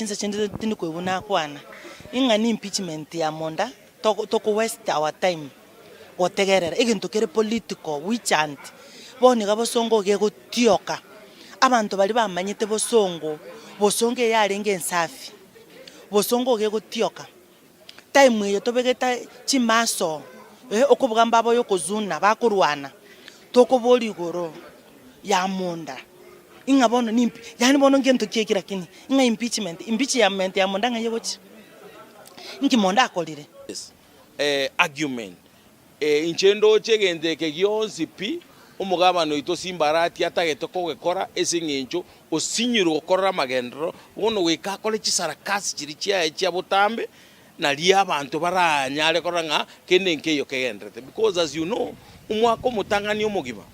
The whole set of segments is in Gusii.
Chinsa chinde tindi koigwa nakwana, ing'a ni impeachment ya monda toko toko waste our time gotegerera egento kere political witch hunt. Bono iga bosongo iga egotioka, abanto baria bamanyete bosongo, bosongo eye yarenge ensafi, bosongo iga egotioka. Time eye tobegete chimaso eh okobuga mbaba oyo okozuna bakorwana, tokoboria igoro ya monda ing'a bono nimpi yaani bono ngento ki eki lakini ing'a impeachment, impeachment ya monda ng'ai egochia? Inki monda akorire? Argument, Inche ndoche egento eke gionsi pi, omogabana oito Simba Arati atagete kogekora ase eng'encho osinyirwe gokorora amagenderero, bono goika akore chisarakasi chiria chiaye chia botambe, nario abanto baranyare korora ng'a kende nkeiyo kegendererete. Because as you know, omwaka omotang'ani omogima,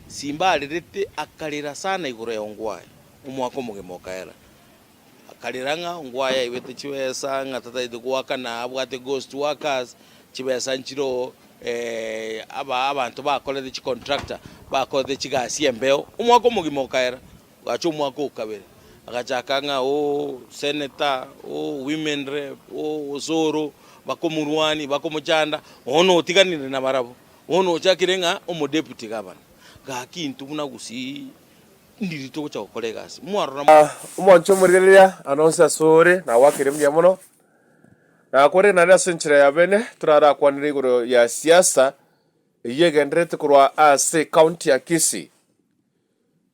Simba arerete akarera sana igoro ya Ongwae, omwaka omogima okaera. Akarera ng'a Ongwae aibete chibesa, ng'a tatagete goakana abwate ghost workers, chibesa nchiroo aba abanto bakorete chicontractor bakorete chigasi embeo, omwaka omogima okaera, ogacha omwaka o kabere, agachaka ng'a ooh senator, ooh women rep, ooh osoro, bakomorwania bakomochanda, bono otiganire nabarabwo, bono ochakire ng'a omodeputy governor. Gaki intwe buna gusii ndiri togocha gokora egasi, mwarora. Omwanche omorigereria anonse asore, nagwakire mbuya mono. Nakore naende ase enchera ya bene torarakwanere igoro ya siasa eyio egendererete korwa ase ecounty ya Kisii.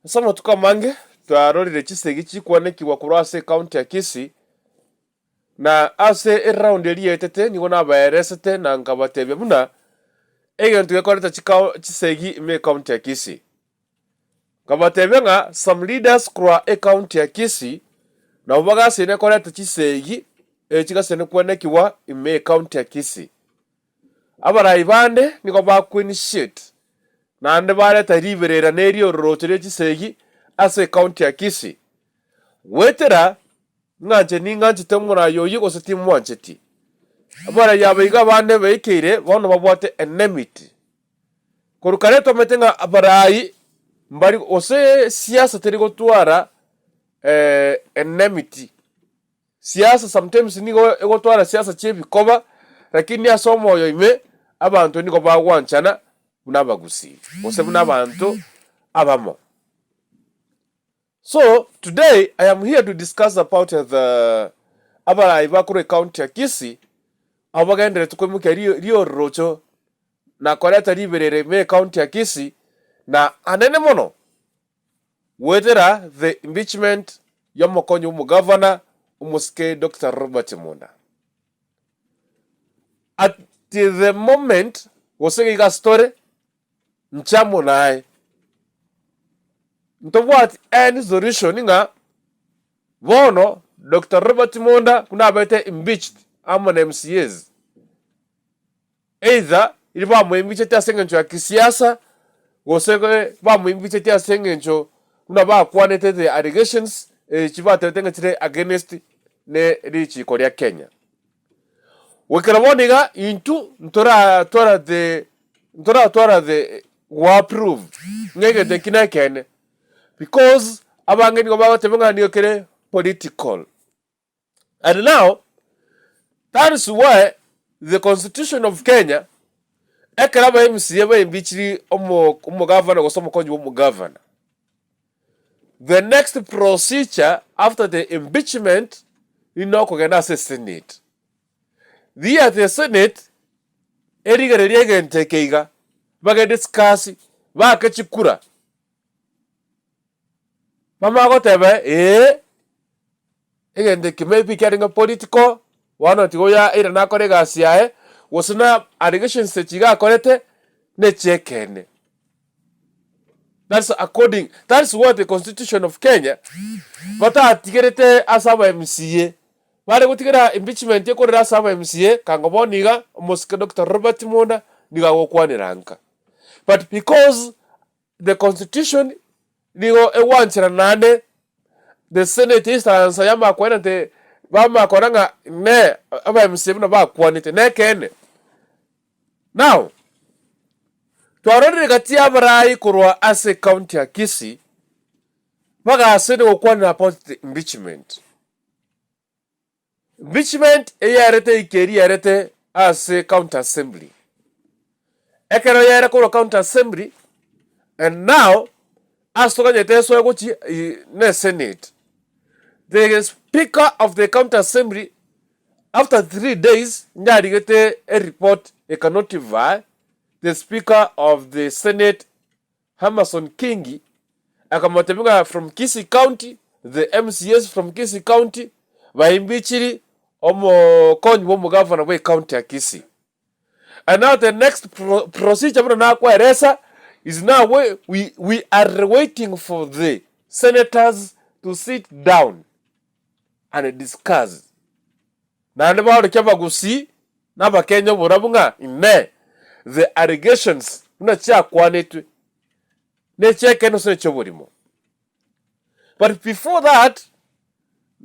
Ase amatuko amange twarorire chisegi chikwanekigwa korwa ase ecounty ya Kisii, na ase eround eria yaetete nigo nabaeresete na nkabatebia buna egento gekoreta chikao chisegi ime ecounty ya Kisii. Nkabatebia ng'a some leaders korwa ecounty ya Kisii nabo bagasaine koreta chisegi echi chigasaine kwenekigwa ime ecounty ya Kisii. Abarai bande nigo ba initiate naende bareta riberera na eriororocho rie chisegi ase ecounty ya Kisii. Goetera ng'a inche ning'anchete omorai oyio gose timwancheti. Abarai aba iga abande baikeire bono babwate enmity. Korwa kare twamanyete ng'a abarai mbari gose siasa teri gotwara enmity. Siasa sometimes nigo egotwara siasa chia ebikoba, lakini ase omoyo ime abanto nigo bagwanchana buna abagusii, gose buna abanto abamo. So today I am here to discuss about the abarai bakorwa ecounty ya Kisii, abwo bagendererete koimokia riororocho na koreta riberera ime ecounty ya Kisii na anene mono goetera the impeachment y'omokonyi bw'omogavana omosike Doctor Robert Munda. At the moment gose iga ase tore inche amo naye ntobwati any solution ng'a bono Doctor Robert Munda buna abete impeached amo na MCAs. Either riria bamoimbicheti ase engencho ya kisiasa, gose bamoimbicheti ase engencho buna bakwanete the allegations echi batebete ng'a chire against ne richiko ria Kenya. Goikera bono iga intwe ntoratwara the ntoratwara the go approve ng'a egento eki nekeene because abange nigo bagoteba ng'a nigo kere political. And now, that is why the constitution of Kenya, ekero aba MCA baimbichiri omo omogavana gose omokonyi bwa omogavana, the next procedure after the impeachment ni okogenda ase esenate. There the senate, erigererie egento eke iga, bagediscuss, baake chikura, Bamanya goteba ee, egento eke maybe kiarenge political, bono tiga oyo airane akore egasi yaye, gose na allegations echi iga akorete, na echi'ekeene. That's according, that's what the constitution of Kenya, batatigerete ase aba MCA, bare gotigera impeachment ekorera ase aba MCA, kango bono iga, omosike Doctor Robert Munda, nigo agokwanera nka. But because The constitution nigo egwancherana naende the senate instance yamakwanete bamakora ng'a ne aba MCA buna bakwanete nekeene. Now, twarorire gati y'abarai korwa ase ecounty ya Kisii bagasire gokwanera about the impeachment. Impeachment eyarete eika eria yarete ase county assembly. Ekero yare korwa county assembly and now ase toganyete esoe gochia ne senate. The speaker of the county assembly after 3 days nyarigete ereport eka notify the speaker of the senate Amason Kingi akamotebia ng'a from Kisii County, the MCAs from Kisii County baimbichiri omokonyi bwa omogavana bwa ecounty ya Kisii. And now the next pro procedure buna nakweresa is now we, we, we are waiting for the senators to sit down and discuss. Naende baorokia abagusii na abakenya oborabu ng'a Inee, the allegations buna chiakwanetwe nechi'ekeene gose nechi'oborimo. But before that,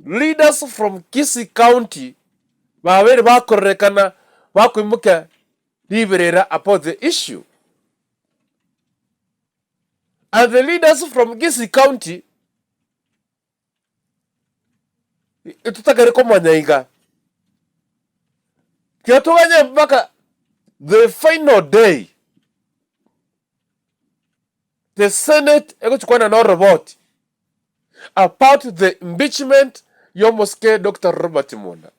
leaders from Kisii County babeire bakororekana bakoimokia riberera about the issue. And the leaders from Kisii County Totagere komanya iga, tiga toganye mpaka the final day, the senate egochi kwana na oroboti about the impeachment ya omosike Doctor Robert Munda.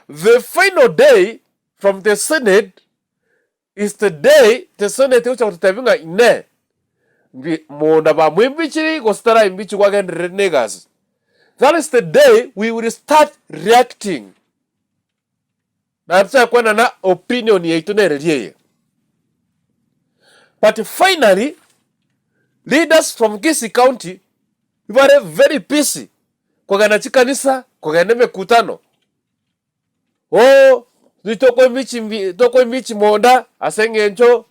The final day from the senate Is the day the senate egocha gototebia ng'a inee, mbi monda bamoimbichirie gose taraimbichigwa agenderere na egasi. That is the day we will start reacting. Naende tochake kwenana opinion yaito nereria eye. But finally, leaders from Kisii County bare very busy kogenda chikanisa, kogenda emekutano. Oo, intwe tokoimbichi mbi tokoimbichi monda ase eng'encho,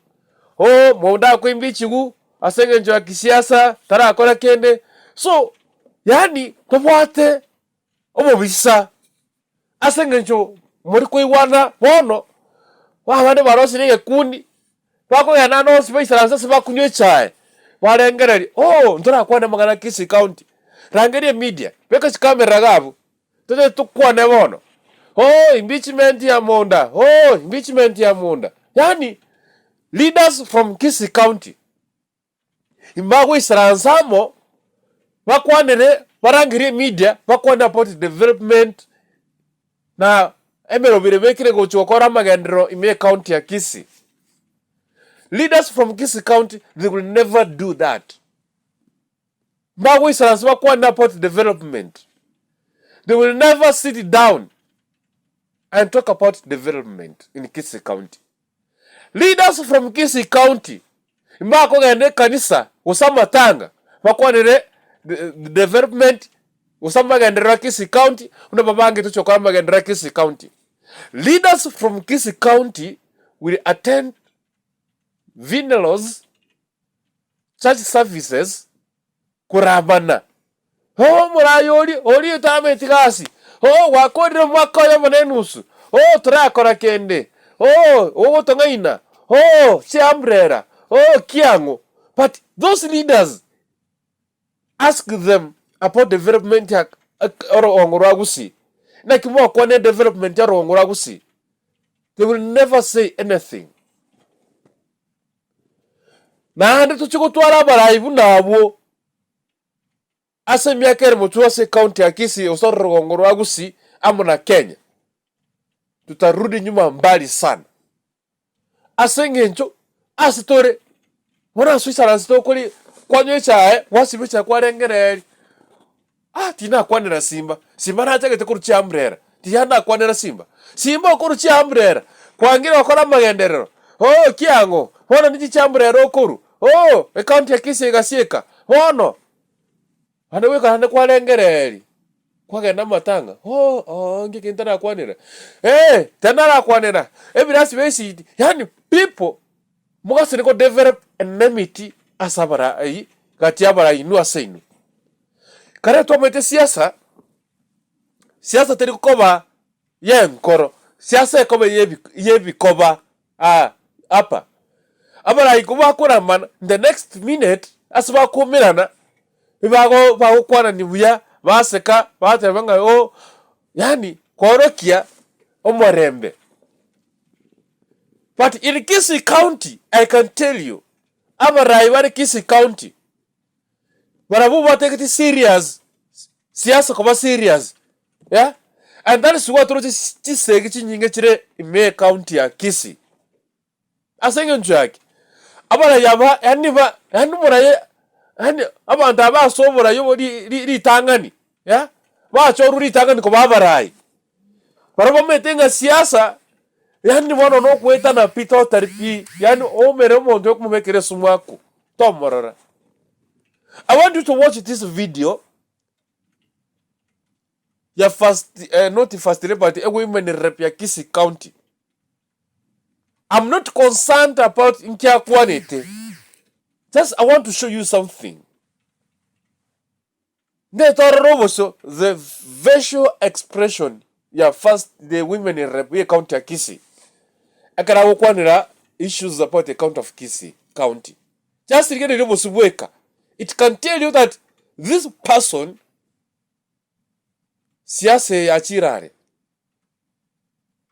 oo monda akoimbichigwu ase eng'encho ya kisiasa, tarakora kende. So, yaani tobwate obobisa ase eng'encho mori koigwana bono, abande barosirie egekundi, bakogenda ande onsi baisaranse ase bakunywa echae, barengereria oo ntorakwane amang'ana Kisii County, rangeria emedia, beka chikamera iga abwo. Toche tokwane bono, oh impeachment ya Munda, oh impeachment ya Munda. Yaani leaders from Kisii County mbagoisaransa amo bakwanere barangerie emedia bakwane about development na emeroberi ebekire gochi gokora amagenderero ime ecounty ya Kisii. Leaders from Kisii County they will never do that. Mbagoisaransa bakwane about development. They will never sit down and talk about development in Kisii County. Leaders from Kisii County mbakogenda ekanisa gose amatanga bakwanere the development gose amagenderero a Kisii County buna babangete gochia gokora amagenderero a Kisii County. Leaders from Kisii County will attend funerals church services koramana, oh omoraia oria, oria otameti gasi, oh gwakorire omwaka oyomo na enusu, oh torakora kende, oh ogotong'aina, oh chiambrera, oh kiang'o. But those leaders ask them about development ya orogongo rwa Gusii, naki mwakwana edevelopment ya orogongo rwa Gusii? They will never say anything. Naende tochie gotwara abarai buna abwo ase emiaka ere motwe ase ecounty ya Kisii gose orogongo rwa Gusii amo na Kenya, tutarudi nyuma mbali sana. Ase eng'encho ase tore bono ase oisaranse tokori kwanywa echae gwasibwa echae kwarengereria, ah tinakwanera Simba, Simba nachagete korwa chiambrera, tiga nakwanera Simba. Simba okorwa chiambrera, kwangire gokora amagenderero, oh kiang'o, bono ninchi chiambrera okorwa, oh ecounty ya Kisii egasieka, bono, naende goika naende kwarengereria, kwagenda amatanga, oh oo nki ekio ntarakwanera, eh tiga narakwanera, ebirasi bia esiti, yaani people mogasire ko develop enmity ase abarai gati ya abarai inwe ase inwe. Kare twamaete siasa, siasa teri koba yenkoro, siasa ekoba yebi yebikoba aa apa. Abarai kobakoramana the next minute ase bakoumerana, ebago bagokwanani buya, baseka, bateba ng'a oh, yaani. Koorokia omorembe. But in Kisii County, I can tell you, abarai bare Kisii County, barabwo bategeti serious, siasa koba serious, yeah? And that is why toroche chisegi chinyinge chire ime ecounty ya Kisii. Ase engencho yaki? Abarai aba yaani ba yaani omoraia yaani abanto aba ase oborai obo ri ri ritang'ani yeah, bachorwa ritang'ani koba abarai, barabwo bamaete ng'a siasa yaani bono na ogoetana pi totally pi, yaani oumere omonto okomobekera esumu akwo, tomorora. I want you to watch this video ya first eh, not first lady but a women rep ya Kisii County. I'm not concerned about inki akwanete, just I want to show you something. Ndete orore obosio the facial expression ya first the women rep ye county ya Kisii ekero agokwanera issues about the county of Kisii county. Just rigereria obosio bweka, it can tell you that this person siasa eye yachire are.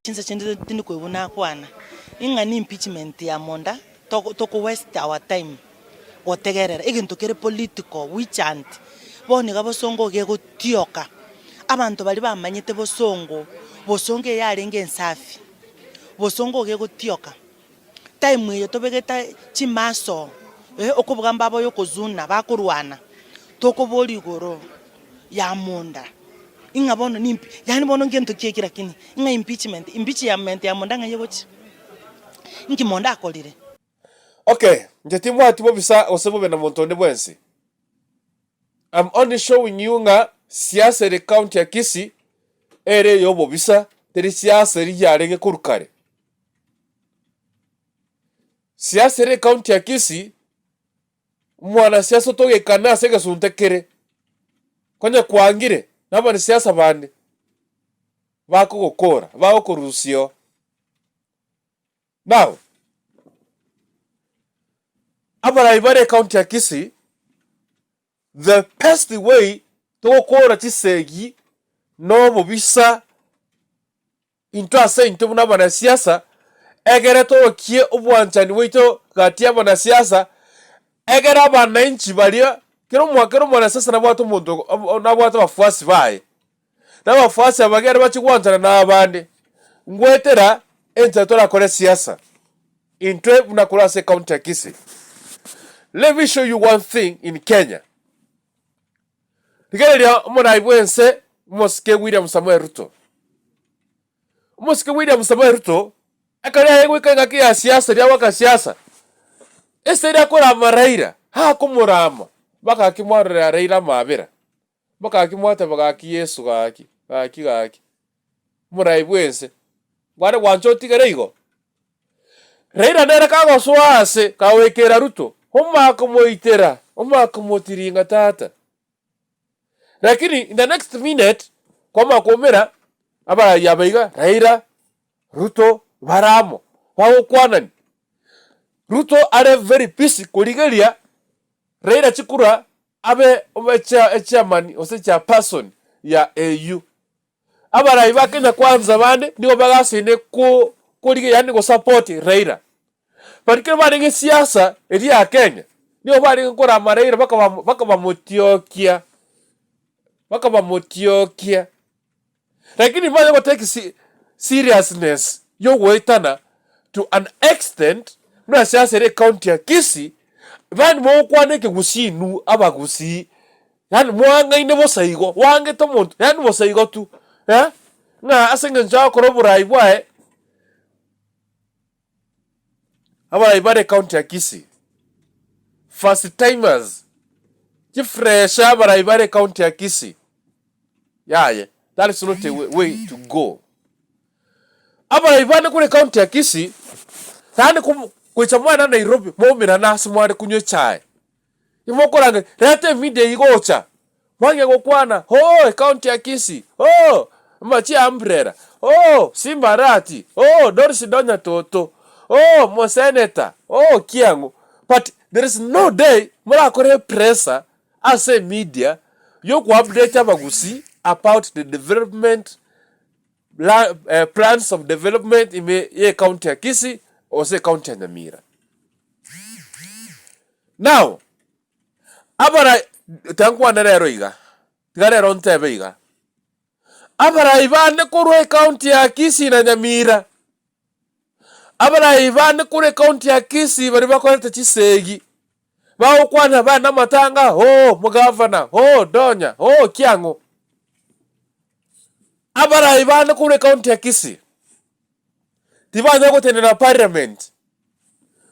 Chinsa chinde tindi koigwa nakwana, ing'a ni impeachment ya monda toko toko waste our time gotegerera egento kere political witch hunt. Bono iga bosongo iga egotioka, abanto baria bamanyete bosongo, bosongo eye yarenge ensafi, bosongo iga egotioka. Time eye tobegete chimaso eh okobuga mbabo yokozuna bakorwana, tokoboria igoro ya monda ing'a bono nimpi yaani bono ngento ki eki lakini ing'a impeachment, impeachment ya monda ng'ai egochia? Inki monda akorire? Okay, inche timbwati bobisa gose bobe na monto onde bwensi. I'm only showing you ng'a siasa ere county ya Kisii ere ey'obobisa teri siasa eria yarenge korwa kare. Siasa ere ecounty ya Kisii, omwanasiasa otogekane ase egesunte kere, konya kwangire na abanasiasa bande bakogokora, bagokorusia oo. Now, abarai bare ecounty ya Kisii, the best way togokora chisegi na obobisa Intwe ase intwe buna abanasiasa, ekere torokie obwanchani bwaito gati y'abanasiasa, ekere abananchi baria, kera omo kera omwanasiasa nabwate omonto nabwate abafuasi baye, na abafuasi aba ekero bachia gwanchana na abande, ngoetera enchera torakore siasa intwe buna korwa ase ecounty ya Kisii. Let me show you one thing in Kenya, Rigereria omorai bw'ense omosike William Samoei Ruto. Omosike William Samoei Ruto, ekero yaye goika engaki ya siasa eria agoaka siasa, ase eria akorama Raila, akomorama mpaka gaki mwarorera Raila amabera, mpaka gaki mwateba gaki Yeso gaki, gaki gaki, omorai bw'ense, kware gwancha otigere igo? Raila nere kagosoa aase, kagoikera Ruto, omanya komoitera, omanya komotiringa tata. Lakini in the next minute, kwamanya koumera abarayia aba iga, Raila, Ruto, bare amo, bagokwanani. Ruto are very busy korigeria Raila chikura abe echa echairman gose chairperson ya AU. Abarai ba Kenya Kwanza bande nigo bagasaine ko korigia yaani gosupport Raila. But ekero barenge siasa eria ya Kenya, nigo barenge korama Raila bakaba bakabamotiokia, bakabamotiokia. Lakini mbanye gotake si seriousness ya ogoetana to an extent buna siasa ere ecounty ya Kisii, yaani mogokwana ekegusii inwe abagusii. Yaani mwang'aine bosa igo, wangete omonto, yaani bosa igo tu, eh, ng'a ase eng'encho agokora oborai bwaye, abarai bare ecounty ya Kisii, first timers, chifresha abarai bare ecounty ya Kisii, yaye, that is not a way way to go. Abarai bande korwa ecounty ya Kisii, yaani komo gocha mwana Nairobi mwaumerane ase mware kunywa echae. Imokorangeria, reta emedia eyio gocha, mwange gokwana, oh ecounty ya Kisii, oh amachia umbrella, oh Simba Arati, oh Doris Donya Toto, oh moseneta, oh kiang'o. But there is no day morakore epressure ase emedia yokoupdate abagusii about the development. Plans of development ime ye ecounty ya Kisii gose ecounty ya Nyamira. Now, abara tiga nkwane rero iga, tiga rero ntebe iga, abarai bande korwa ecounty ya Kisii na Nyamira, abarai bande korwa ecounty ya Kisii baria bakorete chisegi, bagokwana bare na amatanga hoo omogavana, hoo Donya, hoo kiang'o. Abarai bande korwa ecounty ya Kisii, tibanya gotenena parliament,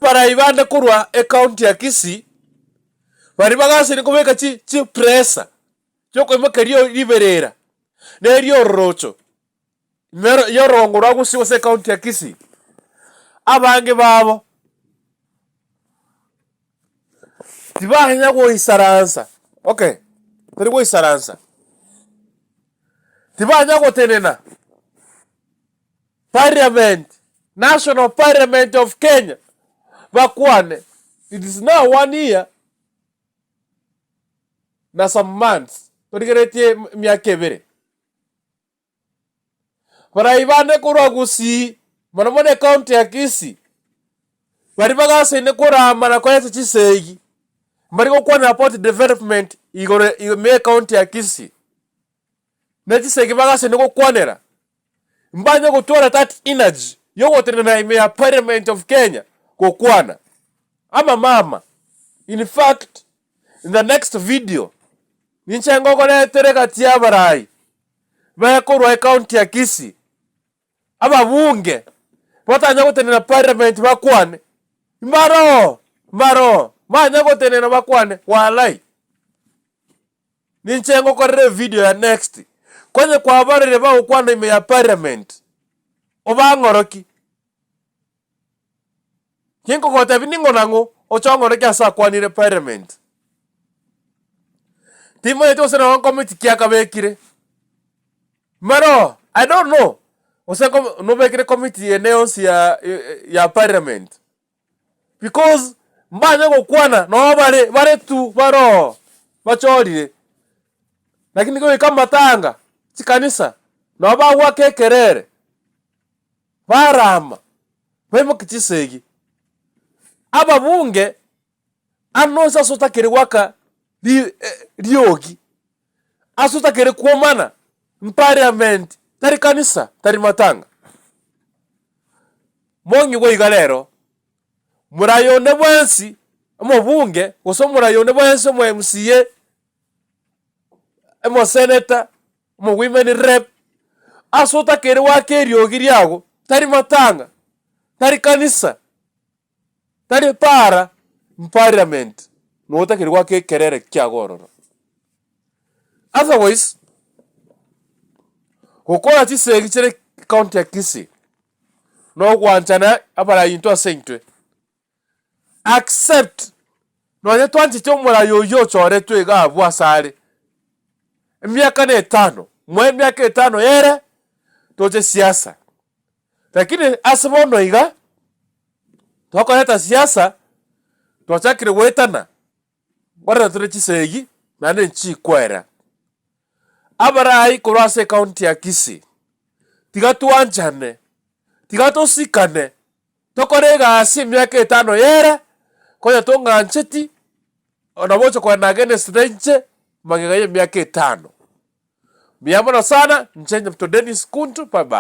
abarai bande korwa ecounty ya Kisii, baria bagasire kobeka chi chipressure chiokoimoka rio riberera, na eriororocho nero yorongo rwa Gusii gose ecounty ya Kisii, abange babo tibanya goisaransa okay, tari goisaransa, tibanya gotenena parliament, national parliament of Kenya, bakwane, it is now one year na some months, torigeretie emiaka ebere. Barai bande korwa Gusii, mono mono ecounty ya Kisii, baria bagasaine korama na koreta chisegi, mbari gokwanera about development igoro ime ecounty ya Kisii. Ne chisegi bagasaine gokwanera, mbanye gotwara that energy yogotenena ime ya parliament of Kenya gokwana. Ama mama, in fact, in the next video, ninche ngogoretere gati y'abarai bekorwa ecounty ya Kisii, ababunge batanya gotenena parliament bakwane, mbaroo, mbaroo, mbanya gotenena bakwane walai. Ninche ngokorere evideo ya next, konye kwabarire bagokwana ime ya parliament, obang'oroki. Kinkogotebia ning'o nang'o oche ong'orokie ase akwanire parliament. Timanyeti gose nabo nkomiti ki akabekire, mbaroo, I don't know, gose nko nobekire committee ende yonsi ya ya parliament. Because mbanye gokwana noo bare bare tu baroo bachorire, lakini goika amatanga, chikanisa, nabo bagoaka ekerere. Barama, baimokia chisegi. Ababunge ande onsi ase otakeri goaka riogi, ase otakeri kwomana, mparliament, tari kanisa, tari matanga. Mong'igwe iga rero, moraia onde bwensi, omobunge, gose omoraia onde bwensi omo MCA, omosenator, Omowomen rep, ase otakeire goaka eriogi riago, tari matanga, tari kanisa, tari para, mparliament, nigo otakeire goaka ekerere kiago ororo. Otherwise, gokora chisegi chire county ya Kisii, na ogwanchana abarai intwe ase intwe, Accept, nonye twanchete omorai oyio ochoretwe iga abwo asare, emiaka na etano, moe emiaka etano ere, toche siasa. Lakini ase bono iga, tokoreta siasa, twachakire goetana, nkoreta tore chisegi, naende nchikwera. Abarai korwa ase ecounty ya Kisii, tiga twanchane, tiga tosikane. Tokore egasi emiaka etano yere, konya tong'ancheti, nabo oche kogenda against na inche magega y'emiaka etano. Mbuya mono sana, inche Nyabto Dennis Kuntu, bye bye.